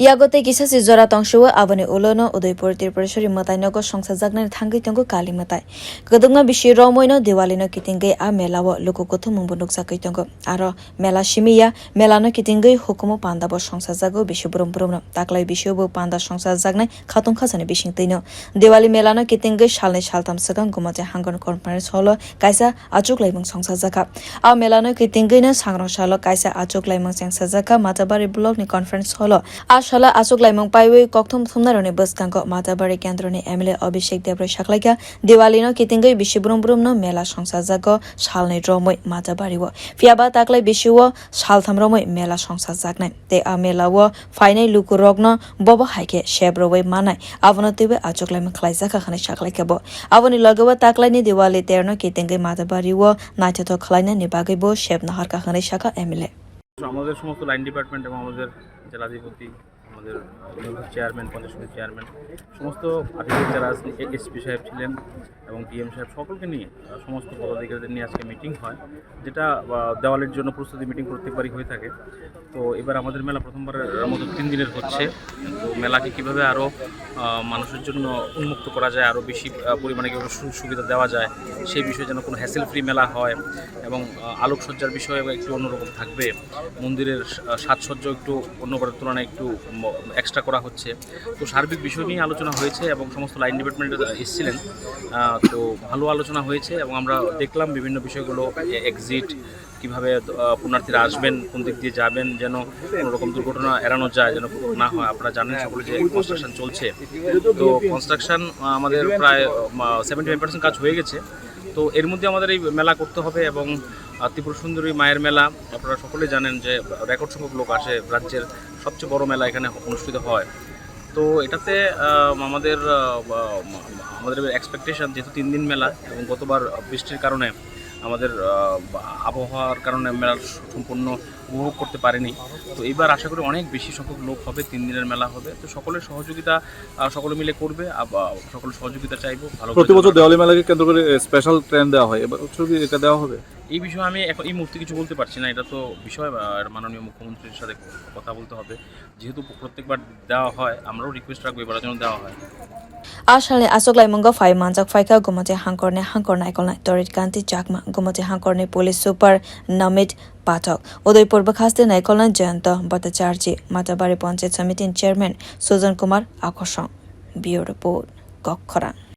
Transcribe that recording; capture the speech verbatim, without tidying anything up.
Yago tei kisa se jora tongsuo, aboni ulo no Udaipur Tripureshwari mwtai nogo songsajaknai thangwi tongo Kali mwtai. Kwdwkma bisi romwi no Diwali no kitingwi a mela o luku kuthumung bo nukjagwi tongo. Aro mela simi ya, mela no kitingwi hukumu panda bo songsajago bisi brum brum no. Taklai bisio bo panda songsajaknai khatung khajani bisingtwi no. Diwali mela no kitingwi salnwi saltham swkang Gumati Hangkor conference hall o kaisa achuklaimung songsajakha. A mela no kitingwi no sangrong salo kaisa achuklaimung chengsajakha Matabari block ni conference hall o. A salo achuklaimung paiwi kokthum thumnairokni bwskango Matabari kendroni M L A Abhishek Debrai saklaikha, Diwali no kitingwi bisi brum brum no mela songsajago salnwi romwi Matabari o. Phiya ba taklai bisio saltham romwi mela songsajaknai. Tei a mela o phainai lukurokno bobo hai khe sep rwui manai, abono twiwi achuklaimung khlaijakha hwnwi saklaikha bo. Aboni loge o taklaini Diwali terno kitingwi Matabari o naithothok khlainani bagwi bo sep naharkha hwnwi sakha M L A. আমাদের সমস্ত line department এবং আমাদের জেলাধিপতি, আমাদের চেয়ারম্যান, পঞ্চায়েত সমিতির চেয়ারম্যান, সমস্ত আধিকারিক যারা আছেন, এসপি সাহেব ছিলেন এবং ডিএম সাহেব, সকলকে নিয়ে, আহ, সমস্ত পদাধিকারীদের নিয়ে আজকে মিটিং হয়, যেটা, আহ, দেওয়ালির জন্য প্রস্তুতি মিটিং প্রত্যেকবারই হয়ে থাকে। তো এবার আমাদের মেলা প্রথমবারের মতো তিন দিনের হচ্ছে। তো মেলাকে কিভাবে আরও, আহ, মানুষের জন্য উন্মুক্ত করা যায়, আরও বেশি, আহ, পরিমাণে কীভাবে সুযোগ সুবিধা দেওয়া যায়, সেই বিষয়ে যেন কোনো হ্যাসেল ফ্রি মেলা হয় এবং, আহ, আলোকসজ্জার বিষয়ে একটু অন্যরকম থাকবে। মন্দিরের, আহ, সাজসজ্জা একটু অন্য বারের তুলনায় একটু, উম, এক্সট্রা করা হচ্ছে। তো সার্বিক বিষয় নিয়ে আলোচনা হয়েছে এবং সমস্ত লাইন ডিপার্টমেন্ট এসেছিলেন। আহ, তো ভালো আলোচনা হয়েছে এবং আমরা দেখলাম বিভিন্ন বিষয়গুলো, এ-, এক্সিট, কিভাবে, আহ, পুণ্যার্থীরা আসবেন, কোন দিক দিয়ে যাবেন, যেন কোনো রকম দুর্ঘটনা এড়ানো যায়, যেন না হয়। আপনারা জানেন সকলে যে কনস্ট্রাকশন চলছে। তো কনস্ট্রাকশন, আহ, আমাদের প্রায়, আহ, সেভেন্টি ফাইভ পার্সেন্ট কাজ হয়ে গেছে। তো এর মধ্যে আমাদের এই মেলা করতে হবে এবং, আহ, ত্রিপুরা সুন্দরী মায়ের মেলা, আপনারা সকলে জানেন যে রেকর্ড সংখ্যক লোক আসে, রাজ্যের সবচেয়ে বড় মেলা এখানে অনুষ্ঠিত হয়। তো এটাতে, আহ, আমাদের, আহ, বা-, আমাদের এক্সপেকটেশন, যেহেতু তিন দিন মেলা এবং গতবার বৃষ্টির কারণে আমাদের, আহ, আবহাওয়ার কারণে মেলা সম্পূর্ণ উপভোগ করতে পারিনি। তো এইবার আশা করি অনেক বেশি সংখ্যক লোক হবে, তিন দিনের মেলা হবে। তো সকলের সহযোগিতা, আহ, সকলে মিলে করবে, আব-, আহ, সকলের সহযোগিতা চাইবো, ভালো করে প্রতি বছর যাতে দেওয়ালি মেলাকে কেন্দ্র করে, এ, স্পেশাল ট্রেন দেওয়া হয়, এবার বছর কি এটা দেওয়া হবে? এই বিষয়ে আমি এখন এই মুহূর্তে কিছু বলতে পারছি না, এটা তো বিষয়, আহ, মাননীয় মুখ্যমন্ত্রীর সাথে কথা বলতে হবে। যেহেতু প্রত্যেকবার দেওয়া হয়, আমরাও রিকোয়েস্ট রাখবো এবার যেন দেওয়া হয়। A salni achuklaimungo phai manjak phaikha Gumati Hangkorni Hangkor naikolnai Torit Kanti Chakma, Gumati Hangkorni Police Super Namit Pathak, Udaipur bwkhaste naikolnai Jayanta Bhattacharjee, Matabari Panchayat Samiti ni Chairman Sujan Kumar Akosong. Bureau Report, Kokkhorang.